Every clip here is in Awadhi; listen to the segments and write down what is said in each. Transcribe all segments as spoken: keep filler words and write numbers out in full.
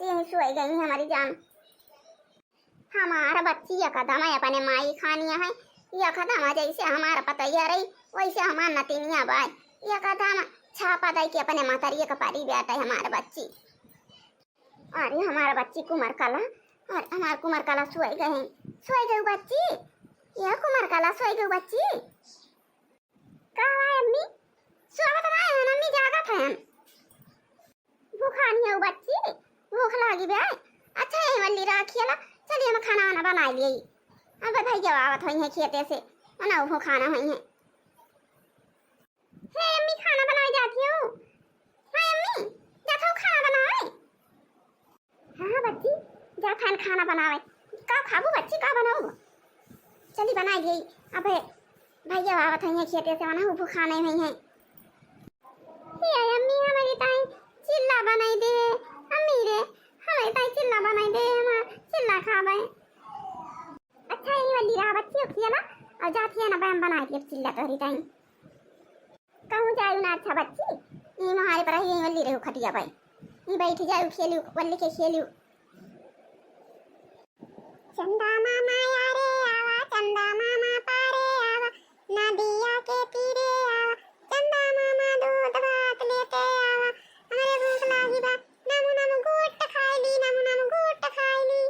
यहीं सोई गई हमारी जान। हमार बच्ची एकदम अपने माई खानिया है, एकदम जैसे हमार पतैया रही वैसे हमार नतिनिया बाय। एकदम छापा दई के अपने मतरिया के परी बेटा हमार बच्ची। अरे हमार बच्ची कुमार कला, अरे हमार कुमार कला सोई गए, सोई गई बच्ची, ये कुमार कला सोई गई बच्ची। का हुआ अम्मी? सोवत ना है अम्मी, जागत है। भूखानी है बच्ची, भूख लागी बे। अच्छा ये वल्ली राखियला, चलिए हम खाना वाना बनाई लिए। अब भैया आवत होई है खेते से, बनाओ भूखाना होई है। हे अम्मी, खाना बनावे जाती हूँ। हाँ अम्मी, जात हूँ खाना बनावे। हाँ, हाँ बच्ची, जा खान खाना बनावे। का खाबू बच्ची, का बनाऊ? चली बनाई गई। अबे भैया आवत है खेते से, मना भूखाने में है। हे अम्मी, हमारी ताई चिल्ला बनाई दे। अम्मी रे, हमारी ताई चिल्ला बनाई दे, हम चिल्ला खाबे। अच्छा, ये वाली रहा बच्ची, खिया ना, और जाती है ना, बहन बनाई दे चिल्ला तोहरी ताई। कहूँ जायु ना अच्छा बच्ची, यही महारे पर यही वल्ली रहू खटिया पाई, यही बैठ जायु खेलू, वल्ली के खेलू। चंदा मामा यारे आवा, चंदा मामा पारे आवा, नदिया के तीरे आवा, चंदा मामा दूध भात लेते आवा, हमरे भूख लागी बा, नमु नमु गोट खाइली, नमु नमु गोट खाइली।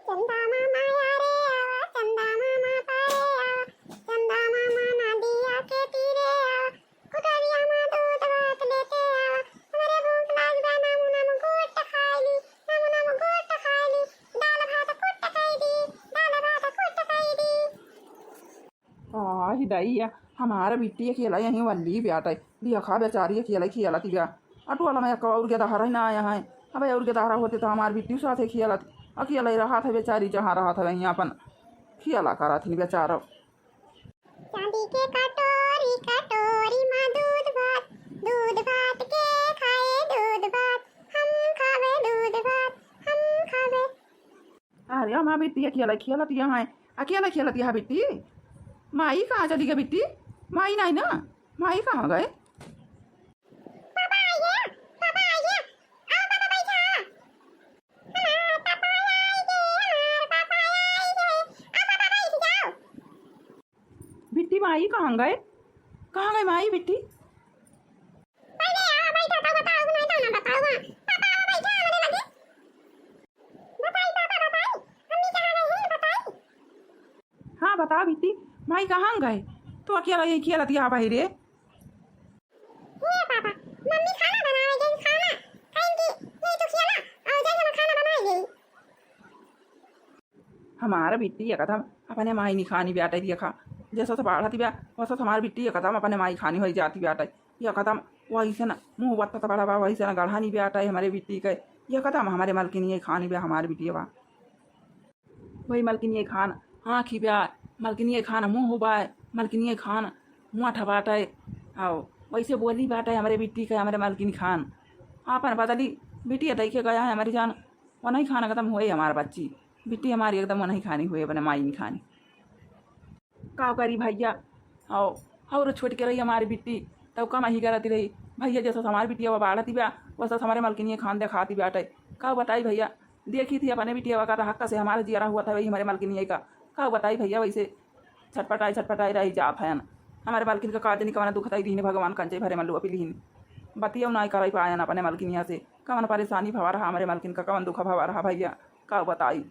चंदा मामा यारे आवा, चंदा मामा पारे आवा, चंदा मामा नदिया के तीरे आवा, खुटरिया मा दूध भात लेते आवा, हमरे भूख लाग बा, नमु नमु गोट खाइली, नमु नमु गोट खाइली, दाल भात कुट कई दी, दाल भात कुट कई दी। आही दैया, हमार बिट्टी अकेला यहीं वल्ली ब्याटै। देखा बेचारी अकेला खेलत बिया। अटोला में एक और गेदहरा ही ना आया है। अबे और गेदहरा होते तो हमार बिट्टी साथे खेलत। अकेला ही रहत है बेचारी, जहाँ रहत है वहीं अपन खेला करत ही बेचारा। चांदी के कटोरी, कटोरी मा दूध भात, दूध भात के खाए दूध भात, हम खाबे दूध भात, हम खाबे। अरे, हमार बिट्टी अकेला खेलत यहाँ है, अकेला खेलत यहाँ बिट्टी। माई कहाँ चली गई बिट्टी? माई नहीं ना, माई कहाँ गए? पापा आइए, पापा आइए, आओ पापा बैठा। हमार पापा आइए, हमार पापा आइए, आओ पापा बैठ जाओ। बिट्टी माई कहाँ गए? कहाँ गए माई बिट्टी? पहले आओ बैठा तो बताओ, नहीं तो ना बताओ। पापा आओ बैठा हमारे लगे। बताई पापा बताई, मम्मी कहाँ गई है बताई। हाँ बता बिट्टी, माई कहाँ गए? तू अकेला यही खेलत यहाँ बाहर रे। हे पापा, मम्मी खाना बनावे गई खाना। कहीं की ये तो खेला और जाए हम खाना बनाए गई। हमार बिट्टी एकदम अपने माई निखानी ब्याटै देखा, जैसा से बाढ़त बा, वैसा से हमार बिट्टी एकदम अपने माई खानी होई जाती ब्याटै। एकदम वैसे न मुँह बत्तत बड़ा बा, वैसे न गढ़ा नहीं ब्याटै हमरे बिट्टी के। एकदम हमरे मलकिनिया खानी बा हमार बिटिया बा। वही मलकिनिया खान आँखी बा, मलकिनिया खान मुँह बा, मलकिनिया खान मोठ बाटै। आओ, वैसे बोली बाटै हमरे बिट्टी के, हमरे मलकिन खान। आपन बदली बिट्टी देखे गया है हमरी जान। वनही खाना खतम हुए हमार बच्ची। बिट्टी हमारी एकदम वनही खानी हुए, अपने माई निखानी। का करी भैया, आओ, और छोट के रही हमारी बिट्टी, तब कम ही करती रही। भैया जैसा हमारी बिटिया बाढ़ती बा, वैसा हमारे मलकिनिया खान देखाती बाटै। का बताई भैया, देखी थी अपने बिटिया का हक्का से हमारा जियरा हुआ था वही हमारे मलकिनिया का। का बताई भैया, वैसे छटपटाई छटपटाई रही जात हयन। हमारे मलकिन का का जनी कवना दुख तई दीन भगवान, कंचे भरे मलुआ पिलिहिन। बतियौ नाई कराई पायन अपने मलकिनिया से, कवन परेशानी भवा रहा हमरे मलकिन का, कवन दुख भवा रहा भैया, का बताई।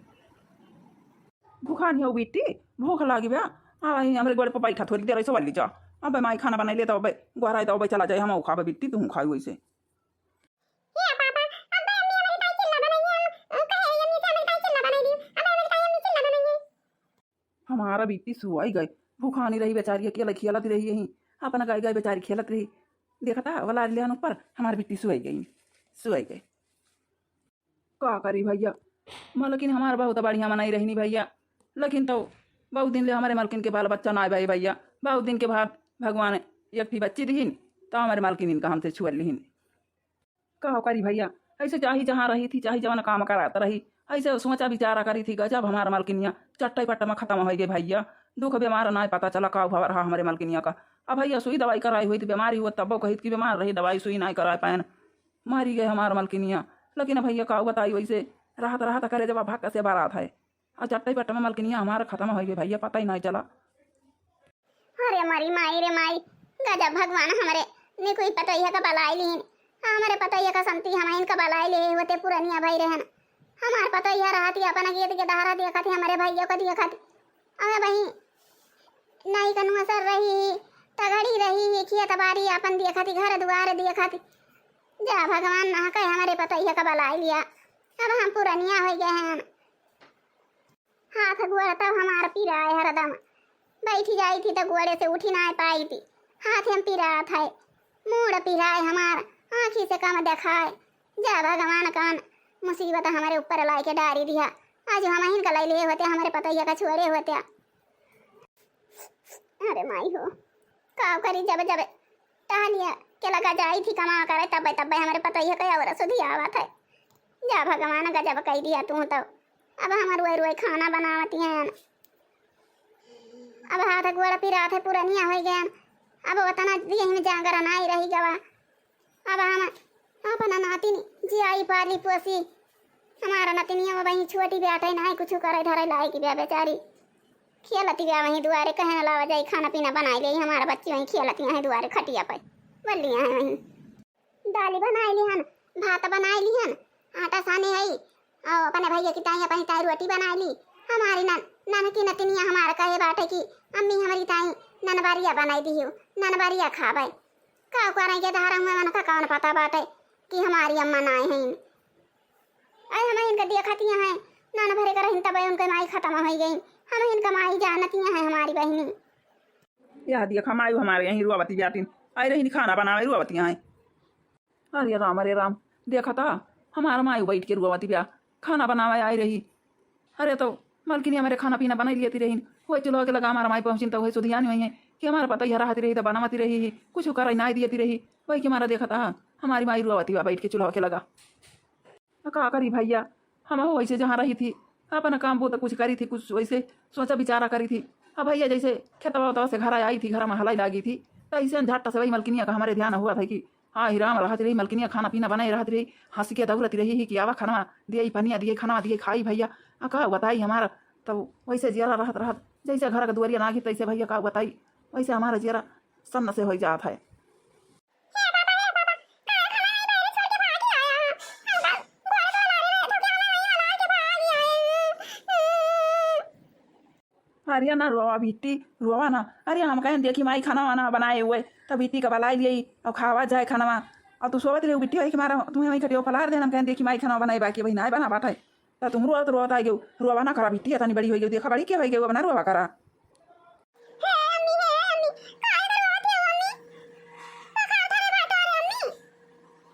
भूखानी हो बिट्टी, भूख लागी बा। आ, यहीं हमरे गोड़ पर बैठा, थोड़ी देर ऐसे वाली जा। अबे माई खाना बनाई ले तो अबे गोहराई तो अबे चला जाए, हम खाबे बिट्टी, तू खाई वैसे। हे पापा, अबे अम्मी हमारी ताई चिल्ला बनाई है, हम कहे अम्मी से हमारी ताई चिल्ला बनाई दी। अबे हमारी ताई अम्मी चिल्ला बनाई है। हमारा बिट्टी सुआई गई, भूखानी रही बेचारी, अकेला खेलत रही यहीं, अपना गाय गाय बेचारी खेलत रही। देखता वाला लियान ऊपर, हमारी बिट्टी सुआई गई, सुआई गई। का करी भैया, मलकिन हमार बहुत बढ़िया मनई रहनी भैया, लेकिन तो बहुत दिन ले हमारे मलकिन के बाल बच्चा ना आए भैया। बहुत दिन के बाद भगवान एक ठी बच्ची दिहिन, तो हमारे मलकिन इनका हमसे छुअल लिहिन। का करी भैया, ऐसे चाही जहाँ रही थी, चाही जवन काम करात रही, ऐसे सोचा विचारा करी थी। गजब हमार मलकिनिया चट्टई पट्ट में खत्म हो गई भैया। दुख बीमार ना पता चला का हुआ रहा हमारे मलकिनिया का। अब भैया सुई दवाई कराई हुई थी, बीमारी हुआ तब कही कि बीमार रही, दवाई सुई ना कराए पाएन। मारी गए हमार मलकिनिया, लेकिन भैया का बताई, वैसे रहत रहत करे जब भक्क से बारात है। आ चट्टई पट्ट में मलकिनिया हमार खतम होइ गई भैया, पता ही नाहीं चला। अरे मरी माई रे माई, गजब भगवान हमरे निकुई पतोहिया का बलाई लीन। हमरे पतोहिया का संती हमहिन का बलाई ले होते पुरनिया भई रहन। हमार पतोहिया रहती अपन गीत के धारा देखत ही, हमरे भैया का देखत ही। अबे बही, नाई कनुआ सर रही ही, तगड़ी रही ही, खेत बारी अपन देखत ही, घर दुआर देखत ही। जा भगवान ना कहे हमरे पतोहिया का बलाई लिया। अब हम पुरनिया होइ गए हैं। हाथ गोड़ तब हमार पिराए हरदम। बैठी जाई थी तो गोड़े से उठी ना पाई थी। हाथ हम पिरात है, मूड़ पिराए हमार, आँखी से कम देखाए। जा भगवान कौन मुसीबत हमरे ऊपर लाए के डारी दिया। आज हमहिन का लैले होते, हमरे पतोहिया का छोड़े होते। अरे माई हो, का करी, जब जब टहनिया के लगा जाई थी कमा करे, तब्बे तब्बे हमरे पतोहिया के और सुधी आवत है। जा भगवान, गजब कई दिया तू तो। अब हम रोए रोए खाना बनावती हैं। अब हाथ गोड़ पिरात है, पुरनिया होइ गए। अब वतना देह में जांगर नाई रही गवा। अब हम अपना नातिन जियाई पाली पोसी। हमारा नतिनिया वो वहीं छोटी बेटे नाई कुछ करे धरे लायक बे बेचारी। खेलती बे वहीं दुआरे, कहे न लावा जाई खाना पीना बनाई ले, हमारा बच्ची वहीं खेलती हैं दुआरे खटिया पे। बल्लियाँ हैं वहीं। दाली बनाई लिहन, भात बनाई लिहन, आटा साने आई, और अपने भैया की ताई, अपनी ताई रोटी बनाई ली। हमारी नन-, ननकी नतिनिया हमारा कहे बाटे कि अम्मी हमारी ताई ननबरिया बनाई दियो, ननबरिया खाबे। का करे के धारा हुए, मन का कौन पता बाटे कि हमारी अम्मा नाई हैं। अरे हम इनका देखती हैं, नन भरे कर रही तब उनके माई खतम होइ गई। हम इनका माई जानती हैं हमारी बहिनी। यह देखा माई हमारे यहीं रुआवती जातिन, आई रही खाना बनावे रुआवती हैं। अरे राम, अरे राम, देखा था हमारा माई बैठ के रुआवती ब्या, खाना बनावे आई रही। अरे तो मलकिनी हमारे खाना पीना बनाई लियती रही, वही चूल्हा के लगा हमारा माई पहुँचिन तो वही सुधियानी हुई है कि हमारा पतोहिया रहती रही तो बनावती रही ही, कुछ करे नाई दियती रही, वही के हमारा देखा था हमारी माई रुआवती बा बैठ के चूल्हा के लगा। का करी भैया, हम वैसे जहाँ रही थी, अपना काम बूता कुछ करी थी, कुछ वैसे सोचा विचारा करी थी। अब भैया जैसे खेतवा उतवा से घर आई थी, घर में हलाई लागी थी, तो ऐसे झट से वही मलकिनिया का हमारे ध्यान हुआ था कि हाँ ही राम रहत रही, मलकिनिया खाना पीना बनाए रहत रही, हँसी के दौड़त रही ही कि आवा खाना दिए, पनिया दिए, खाना दिए, खाई भैया। आ का बताई हमारा, तब वैसे जियरा रहत रहत, जैसे घर का दुआरिया ना गिर, तैसे भैया का बताई, वैसे हमारा जियरा सन्न से हो जात है। अरे ना रोवा बिट्टी, रोवा ना। अरे हम कहें देखी माई खाना वाना बनाए हुए, तब बिट्टी का बलाई लिए और खावा जाए खाना। और तू सोवत रहे बिट्टी, वही के मारा तुम्हें वही खटिया पलार देना। हम कहें देखी माई खाना बनाए, बाकी वही ना बना बाटे। तो तुम रोवत रोवत आ गयो, रोवा ना करा बिट्टी, तनी बड़ी हो गयो, देखा बड़ी के हो गयो, अब ना रोवा करा। हे अम्मी, हे अम्मी, काहे ना रोवत हो अम्मी? पका धरे बाटो रे अम्मी।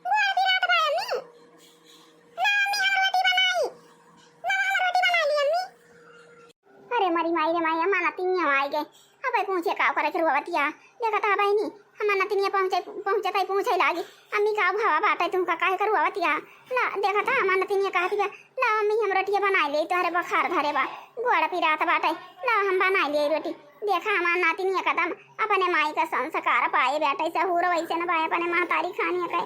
गोड़ पिरात बा अम्मी। ना अम्मी, हम रोटी बनाई। ना हम रोटी बनाई ली अम्मी। अरे मरी माई रे माई, अम्मा नतिनिया आई गए। अबे पूछे का करे के रोवतिया। देखा था बहिनी, हमार नतिनिया पहुँचे, पहुँचे ताई पूछे लागी, "अम्मी का भवा बाटे, तुमका काहे के रोवतिया?" ला, देखा था हमार नतिनिया कहतिया, "ला अम्मी, हम रोटिया बनाई ले, तोहरे बुखार धरे बा, गोड़ पिरात बाटे, ला हम बनाई ले रोटी।" देखा हमार नतिनिया कदम अपने माई का संस्कार पाए बाटे, सहूर वैसे न पाए अपने महतारी खानिया के।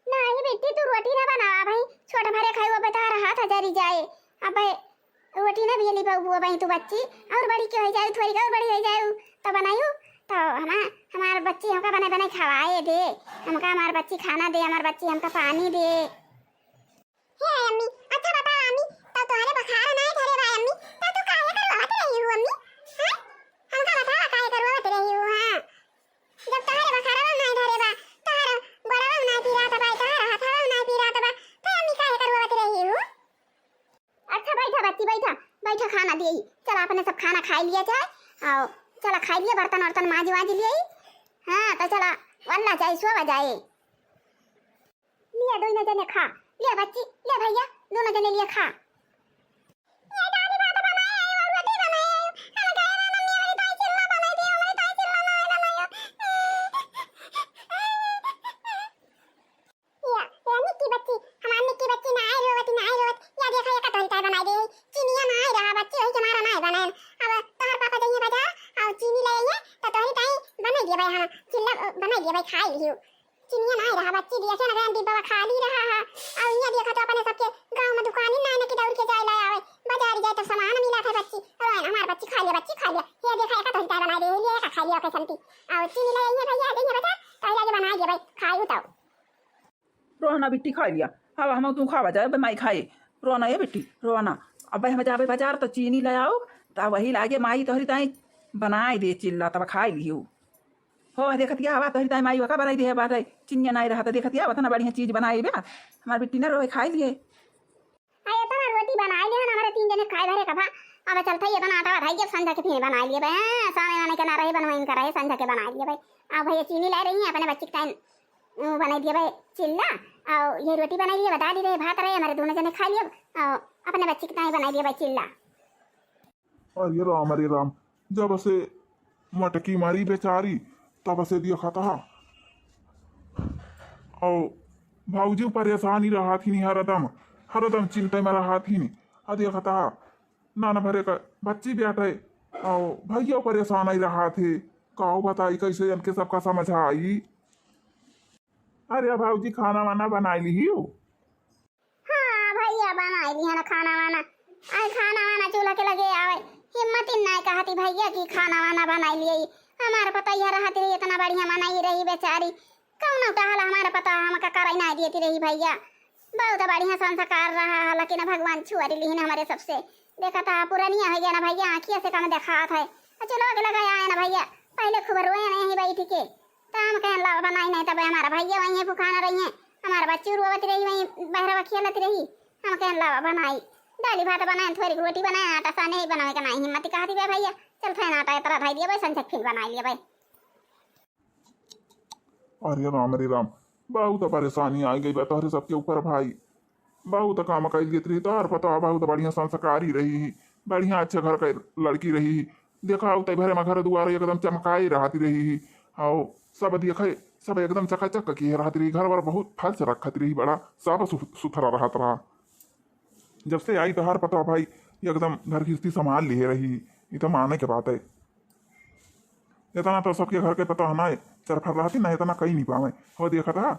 नाही बिट्टी, तू रोटी ना बनावा भाई, छोट भरे खाई, वो बेटा हाथ जरी जाए। अबे रोटी ना बेली पाऊ वो भाई तू बच्ची, और बड़ी के हो जाए, थोड़ी का और बड़ी हो जाए, तो बनायू, तो हमार, हमार बच्ची हमका बने बने खवाए दे, हमका हमार बच्ची खाना दे, हमार बच्ची हमका पानी दे। हे अम्मी, अच्छा बता अम्मी, तो तोहरे बुखार ना धरे बा अम्मी, तो तू काहे करवावत रही हो अम्मी? हैं? हमका बता काहे करवावत रही हो? हाँ, जब तोहरे बखरवा नाई धरे बा, तोहर गोड़वा नाई पिरात बा, तोहर हथवा नाई पिरात बा, तो अम्मी काहे करवावत रही हूँ? अच्छा बैठा बच्ची, बैठा, बैठा, खाना दिए। चला अपने सब खाना खाई लिया जाए, और चला खाई लिया, बर्तन वर्तन माज वाज लिए। हाँ, तो चला वल्ला जाए, सोवा जाए। लिया दोनों जने खा, लिया बच्ची, लिया भैया, दोनों जने लिया खा। ये दादी भात बनाए आई और रोटी बनाए आई। हम गए ना मम्मी, हमारी ताई चिल्ला बनाई थी, हमारी ताई चिल्ला ना बनाई। या, ये निक्की बच्ची, हमार निक्की बच्ची ना आई रोवत, ना आई रोवत। या देखा, ये कटोरी चाय बनाई दे। चीनिया ना आई रहा बच्ची, वही के मारा ना आई बनाए। अब तोहर पापा जाइए बाजार और चीनी ले आइए, तो तोहरी ताई बनाई दिए भाई, हाँ, चिल्ला, अ, बनाई दिए भाई, खाई लियो। चिनिया ना रहा बच्ची, दिया से ना गया, डिब्बा खाली रहा है। बताओ। रोआ ना बिट्टी, खाइ लिया। हवा हम तू खावा जाए, अबे माई खाए। रोआ ना ए बिट्टी, रोआ ना। अबे हम जाबे बाजार त चीनी ले आओ, त वही लागे माई तोहरी ताई बनाइ दे चिल्ला, तब खाइ लियो। हो, देखतिया हवा तोहरी ताई माई वका बनाइ दे बाटे, चिनिया नाई रहत, देखतिया ओतना बढ़िया चीज बनाइ बे। हमार बिट्टी ना रोए, खाइ लिए। आ, एतना रोटी बनाइ लिहन, हमरे तीन जने खाए भरे का भा। अब चलत है, एतना आटा बधाई के संझा के फिर बनाइ लिए बे। हाँ, सामे वामे के ना रहे, बनवाइन का रहे, संझा के बनाइ लिए बे। आ भैया चीनी लाए रही है, अपने बच्ची के ताई उ बनाइ दिए बे चिल्ला, अउ ये रोटी बनाइ लिए बे, दाल रहे, भात रहे, हमरे दुनो जने खाइ लिए, अउ अपने बच्ची के ताई बनाइ दिए बे चिल्ला। अरे राम, अरे राम, जब से मटकी मारी बेचारी, तब से देखत हा। अउ भौजी परेशानी रहत ही हरदम, हरदम चिंता में रहत ही। आ देखत हा, नाना भरे का बच्ची बेटा है, अउ भैया परेशान ही रहत है। काउ बताई, कैसे इनके सबका समझाई। अरे भौजी, खाना वाना बनाइ लिहियो? हाँ भैया, बनाइ लिहन खाना वाना। आई खाना वाना चूल्हा के लगे आवे, हिम्मत ही नाई कहती भैया कि खाना वाना बनाइ लिए। हमार पतोहिया रहती रही, एतना बढ़िया मनई रही बेचारी, कउनो कहल हमार पतोह हमका करइ नाई देती रही भैया। बहुत बढ़िया संस्कार रहा है, लेकिन भगवान छुअरी लिहिन हमरे सबसे। देखत हा, पुरनिया होइ गया ना भैया, आँखिया से कम देखात है। आ चूल्हा के लगे आए ना भैया, पहिले खूब रोए नहीं बैठ के, त हम कहेन लावा बनाई, नहीं तब हमार भैया वहीं भुखाना रही हैं, हमार बच्ची रोवत रही, वहीं बहरवा खेलत रही। हम कहेन लावा बनाई, दाली भात बनाए, थोड़ी रोटी बनाए, आटा साने ही बनावे के नहीं हिम्मत कहती बे भैया, चल थे आटा इतना धइ दिया भाई, संझक फिर बनाइ लिया भाई। अरे राम रे राम, बहुत परेशानी आइ गइ बा तोहरे सबके ऊपर भाई। बहुत काम कइ लेत रही, तोहर पतोह बहुत बढ़िया संस्कारी रही ही, बढ़िया अच्छे घर के लड़की रही ही। देखा, उतै भरे में घर दुआर एकदम चमकाए रहती रही ही। अउ सब देखे, सब एकदम चकाचक किहे रहती रही, घर वर बहुत फर्श रखत रही, बड़ा साफ सु-, सुथरा रहत रहा। जब से आई तोहार पतोह भाई, एकदम घर गृहस्थी संभाल लिहे रही, ई तो माने के बात है। इतना तो सबके घर के पतोह ना है, चरफर रहती ना, इतना कहीं नहीं पावे। हो देखत हा,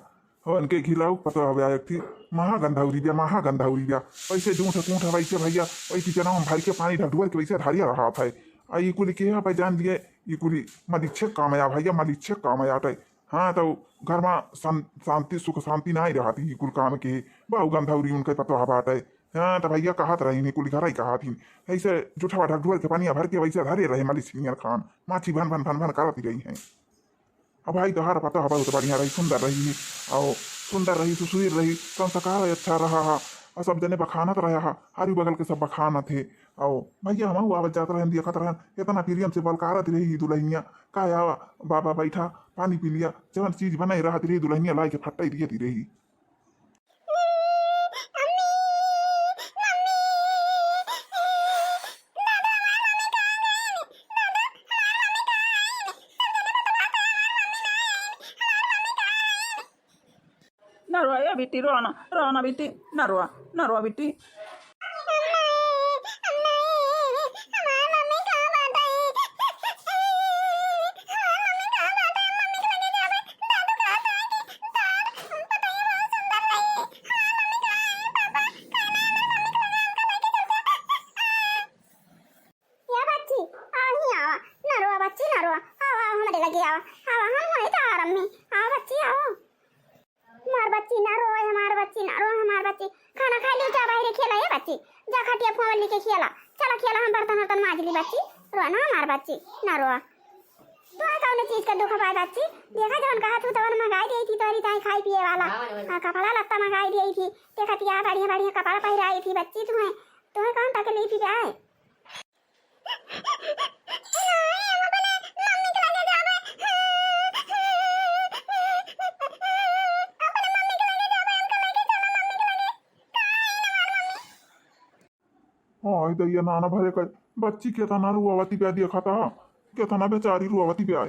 हो इनके घिलाऊ पतोह हवे एक थी, महागंधौरी बिया, महागंधौरी बिया। वैसे जूठ कूठ है वैसे भैया, वही किचनवा में भर के पानी ढकढुअर के वैसे धारिया रहा था। आ ई कुली के है भाई जान लिए, ई कुली मलिच्छे काम आया भैया, मलिच्छे काम आया आटे। हाँ, तो घर में शान-, शांति, सुख शांति नाहीं रहत ही कुल काम के। बहु गंधौरी उनके पतोह बाटे। हाँ, तो भैया कहत रही नहीं, कुल घर ही कहत ही। ऐसे जुठवा ढकढुअर के पनिया भर के वैसे धरे रहे मलिच्छिनियर खान। माछी भन भन भन भन करत ही रही हैं। अब भाई तोहार पतोह बहुत बढ़िया रही, सुंदर रही है। और सुंदर रही, सुशील रही, संस्कार अच्छा रहा हा। और सब जने बखानत रहा हा, हरी बगल के सब बखानत है। और भैया हमहू आवत जात रहन, देखत रहन, इतना प्रेम से बलकारत रही ही दुल्हनिया। का आवा बाबा बैठा, पानी पी लिया, जवन चीज बनाई रहत रही दुल्हनिया लाई के फटाई दिए दी रही। ना रोआ ए बिट्टी, रोआ ना, रोआ ना बिट्टी, ना रोआ, ना रोआ बिट्टी। ए बच्ची, आवा ही आवा, ना रोआ बच्ची, ना रोआ, आवा, आवा, हमरे लगे आवा, आवा, हम हैं तो आराम में, आवा बच्ची, आवा। हमार बच्ची ना रोए, हमार बच्ची ना रोए, हमार बच्ची। खाना खाइ लियो, जा बाहरे खेला ए बच्ची, जा खटिया फोन लेके खेला, चला खेला, हम बर्तन वर्तन माज ली बच्ची, रोआ ना हमार बच्ची, ना रोआ। तोहर कौनो चीज का दुख पाए बच्ची? देखा जवन कहा तू तवन मंगाई देई थी तोहरी ताई खाए पिए वाला। हाँ, कपड़ा लत्ता मंगाई देई थी। देखा तिया बढ़िया बढ़िया कपड़ा पहिराई थी बच्ची तुहें। तुहें कौन तकलीफ ही आए? हाय दैया, नाना भरे का बच्ची केतना रुआवती बा, देखा ता केतना बेचारी रुआवती बा।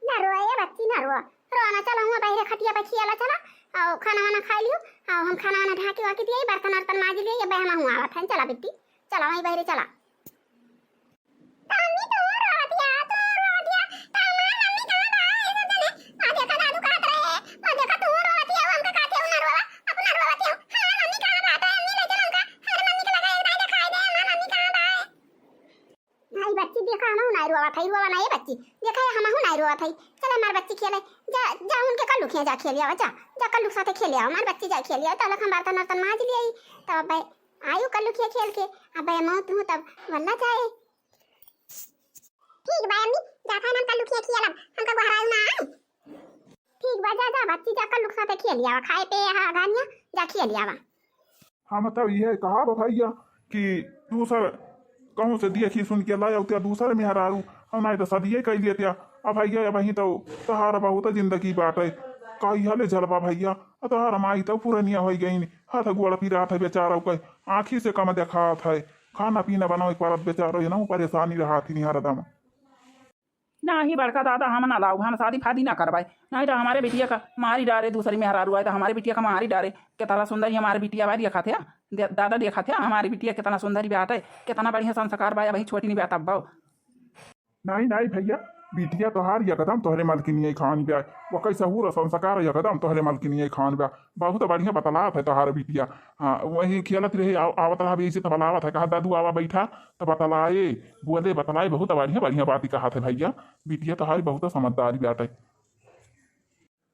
ना रोआ ए बच्ची, ना रोआ, रोआ ना, चला हुआ बहरे खटिया पे खियाला चला, और खाना वाना खाइ लियो, और हम खाना वाना ढाके वाके दिए, बर्तन वर्तन माज लिए, ये बहमा हुआ आवत है, चला बिट्टी, चला वहीं बहरे चला। मम्मी तू रोवतिया, तू रोवतिया, त हमार मम्मी कहाँ बा? ये सब जने, आ देखा दादू कहत रहे, आ देखा तू रोवतिया, हमका कहते हो ना रोवा, अपना रोवतिया, हमार मम्मी कहाँ बाटे? मम्मी ले चल हमका, हमार मम्मी के लगे एक दाई दिखाई दे, हमार मम्मी कहाँ बा? भाई बच्ची देखा हमहू नाई रोवत हई, रोवा ना ए बच्ची, देखा हमहू नाई रोवत हई, चल हमार बच्ची खेले, जा जा उनके कल्लू खिया जा खेलिया, जा, जा कल्लू साथे खेलिया, हमार बच्ची जाए खेलिया, तब लखन बर्तन वर्तन माज लिया, तब अब आयु कल्लू खिया खेल के, अब मौत हूँ तब वल्ला जाए। ठीक बा अम्मी, जात है हम कल्लू खिया खिया लब, हमका गोहरायु ना आए। ठीक बा, जा, जा बच्ची, जा कल्लू साथे खेलिया, खाए पे यहाँ घानिया, जा खेलिया। हम तब यह कहा बा भैया कि दूसर कहूँ से देखी सुन के लाया उतिया दूसर मेहरारू, हम नाहीं तो सदिये कह लेतिया। अब भैया, अब वहीं तो तहार बहुत जिंदगी बाटे, कहिया ले जलबा भैया। अब तहार माई तो पुरनिया होइ गई, हाथ गोड़ पिरात है बेचारा के, आँखी से कम देखात है, खाना पीना बनावे के परत बेचारा, ये ना परेशानी रहत ही हरदम। नाही बड़का दादा, हम ना लाउब, हम शादी फादी ना करबाई, नहीं तो हमारे बिटिया का मारी डारे, दूसरी मेहरारू आए तो हमारे बिटिया का मारी डारे। कितना सुंदर ही हमारे बिटिया बा, देखा थे, दे-, दादा देखा थे, हमारी बिटिया कितना सुंदर ही बात है, कितना बढ़िया संस्कार बा, वही छोटी नहीं बात अब। नहीं, नहीं भैया, बिटिया तोहार एकदम तोहरे मलकिनिया खान बा, वो कैसा हूर संस्कार एकदम तोहरे मलकिनिया खान बा। बहुत बढ़िया बतलात है तोहार बिटिया। हाँ, वही खेलत रहे, आव-, आवत रहा, अभी ऐसे तो बलावत है, कहा, "दादू, आवा बैठा।" तो बतलाए, बोले, बतलाए, बहुत बढ़िया, बढ़िया बात ही कहा थे भैया। बिटिया तोहारी बहुत समझदारी बाटे।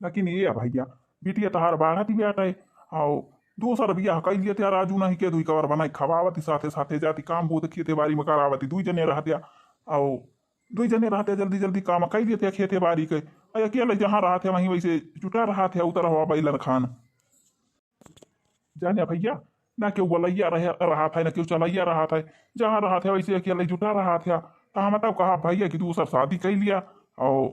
लेकिन ये भैया, बिटिया तोहार बाढ़त ही बाटे, आओ, दूसर बियाह कई लिए थे, राजू नहीं के दुई कवर बनाई खवावती, साथे साथे जाती काम बूत खेते बाड़ी में करावती, दुई जने रहते, आओ, दुई जने रहते, जल्दी जल्दी काम कई लिए थे खेते बाड़ी के। आ अकेले जहाँ रहते, वहीं वैसे जुटा रहते, उतर हुआ बैलन खान। जाने भैया, ना केहू बोलैया रहे, रहत है, ना केहू चलैया रहत है। जहाँ रहत है, वैसे अकेले जुटा रहत है। तो हम तब कहा भैया कि दूसर शादी कइ लिया, और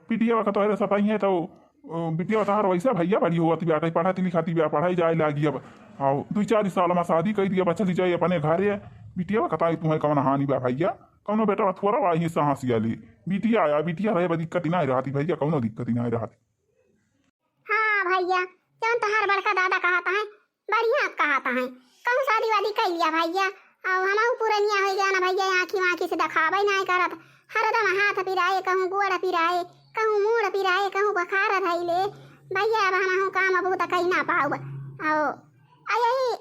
बिटिया का तोहरे सताई है, तो, अ, बिटिया तोहर वैसे भैया बड़ी होती बाटे, पढ़त लिखती बा, पढ़ाई जाए लागी अब, और दुई चार साल में शादी कइ दिया, बा चली जाए अपने घरे। बिटिया का ताई तुम्हें कौन हानि बा भैया, कौनो बेटा थोड़ा बा ही साहस ले। बिटिया आया, बिटिया रहे, बा दिक्कत ही ना रहती भैया, कौनो दिक्कत ही ना रहती। हाँ भैया, जौन तोहार बड़का दादा कहत हैं, बढ़िया कहत हैं। कहूँ शादी वादी कइ लिया भैया, अब हमहू पुरनिया होइ गया ना भैया, आँखी वाँखी से देखावे नाहीं करत, हरदम हाथ पिराए, कहूँ गोड़ पिराए, कहूँ मूड़ पिराए, कहूँ बुखार धइले। भैया, अब हमहू काम अबू त कइ ना पाउब। आओ, आ यही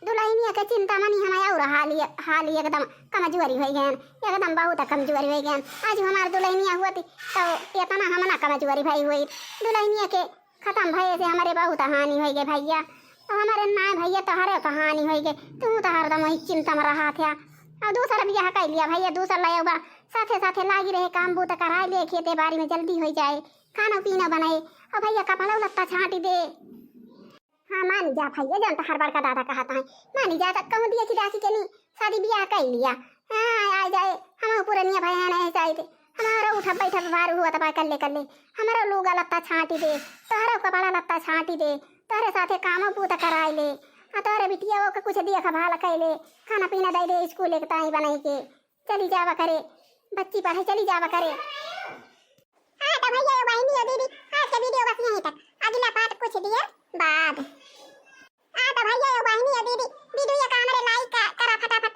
दुलहिनिया के चिंता मनी हम और हाली, हाली एकदम कमजोरी होइ गयन, एकदम बहुत कमजोरी होइ गयन। आज हमार दुलहिनिया होती तो इतना हम ना कमजोरी भई होई। दुलहिनिया के खतम भये से हमरे बहुत हानि होइ गए भैया। अब हमरे नाय भैया, तोहरे तो हानि होइ गए, तू तो हरदम वही चिंता में रहत है। अब दूसर बियाह कइ लिया भैया, दूसर लयौबा, साथे साथे लागी रहे, काम बूत कराए ले, खेते बाड़ी में जल्दी होइ जाए, खाना पीना बनाए। अब भैया कपड़ा लत्ता छाँटी दे। हाँ, मानी जा भैया, जौन तोहार बड़का दादा कहत हैं, मानी जा, त कहूँ दिया कि डाकी के नी, शादी बियाह कइ लिया। हाँ, आ जाए, हमहू पुरनिया भए हैं, नहीं चाहिए। हमारो उठब बैठब भार हुआ तब कल्ले कल्ले। हमारो लूगा लत्ता छाँटी दे, तोहरो कपड़ा लत्ता छाँटी दे, तोहरे साथे कामो पूत कराए ले। आ तोहरे बिटिया के कुछ देख भाल कइ ले, खाना पीना दइ दे, स्कूल एक ताई बनाई के। चली जावा करे, बच्ची पढ़े चली जावा करे। हाँ तो भैया, ये बहिनी, ये दीदी, आज के video बस यहीं तक। अगला part कुछ दिया बाद। हाँ तो भैया, ये बहिनी, ये दीदी, video का हमरे like का-, करा फटाफट,